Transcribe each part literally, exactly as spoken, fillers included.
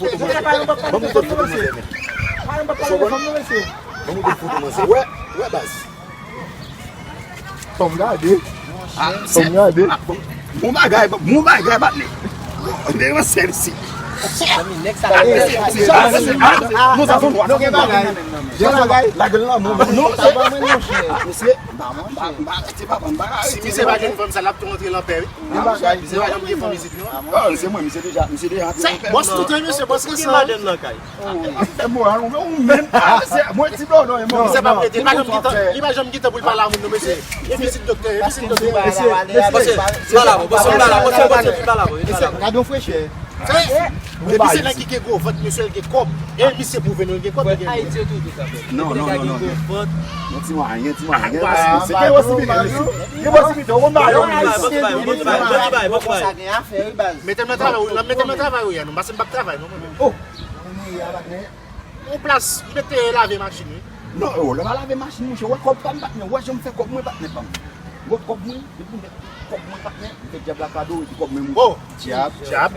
foto mwen. Ban m foto mwen, sè. Ban m foto mwen, sè. Wè, wè, baz. Fò m gade. Fò m gade. Bon bagay, bon bagay, patnè. Devan sèl si. Nous avons droit. Gen bagay. Gen bagay. La gueule là, mon. Non, sa pa mwen, monchè. Mesye, ba mwen, ba, ba, se pa bon bagay. Si misye pa gen fanm sa, l ap tou rantre l anpè, wi. Gen bagay. Misye pa janm gen fanm isit, non. Oh, se mwen, misye deja, misye deja. Bòs tout, wi, mesye, bòs ki gen madanm nan kay. Fè moral ou menm. Mwen ti blòdò e mwen. Misye pa prete, li pa janm gentan, li pa janm gentan pou l pale a moun non, mesye. E pitit doktè, e pitit doktè. Pase, pale avè w, pase, pale avè w, pase, pase, pale avè w, pale avè w. Gade yon frechè. Depi se nèg ki gen gwo vant, mesye, l gen kòb. E misye pwouve nou l gen kòb, li gen. Ayiti yo tou di sa, frè. Non, non, non, non. Nèg la gen gwo vant. Yon ti mwayen, yon ti mwayen. Gen posibilite, gen posibilite, gen posibilite. Ou konn bagay yo. Mete m nan travay ou, mete m nan travay ou, Yann. Ou pase m p ap travay non, mwen menm. Oh. Yon plas, m te lave machin, wi. Non, oh, lè m a lave machin, monchè, wè kòb pa m, patnè, wè jan m fè kòb mwen, patnè pa m. Wè kòb mwen, depi m met kòb mwen, patnè, m fè dyab la kado, epi kòb mwen mouri. Oh, dyab. Dyab.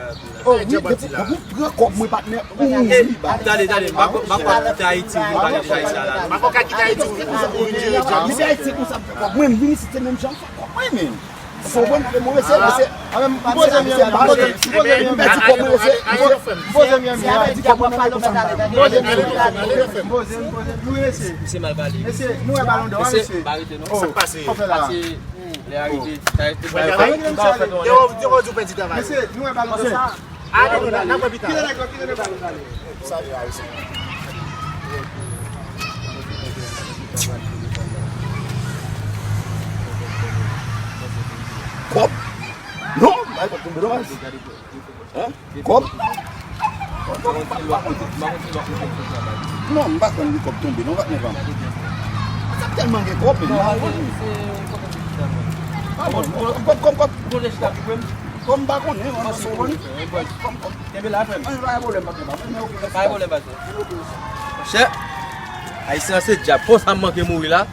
Oh, wi, depi, depi m pran kòb mwen, patnè, ou mouri, ba. Tande, tande, m pa, m pa ka kite Ayiti pou m pa kite Ayiti la, non. M pa ka kite Ayiti pou, pou vin jere dyab. Depi Ayiti konsa m fè kòb mwen, m vin isit se menm jan m fè kòb mwen, men. Ou konprann? E mwen mesye, mesye. Mwen menm, m poze m, m poze m, m poze m, m pèdi kòb mwen, mesye. M poze m, m pèdi kòb mwen, m poze m, m poze m, m poze m, wi, mesye. Misye mal pale. Mesye, nou wè balon dò, mesye. Mesye, pa rete non. Oh, sa k pase? Sa k pase? Lè arete, sa rete. Travay, travay. Yo, yo, yo, ou pèdi travay. Mesye, nou wè balon dò sa. Ale, nou, n ap wè pita. Kite nèg yo, kite nèg yo. Sa ye, Ayisyen. Kòb? Non, bay kòb tonbe non, baz. Hein? Kòb? Non, m pa konn li kòb tonbe non, patnè pa m. Sa tèlman gen kòb, men. Ah bon, kòb, kòb, kòb. Kòb m pa konnen, mwen, mwen, mwen. Kòb, kòb. Kenbe la, frè m. An, pa gen pwoblèm, patnè pa m. Men, ok. Pa gen pwoblèm, patnè. Monchè, Ayisyen an se dyab. Konsa m manke mouri la.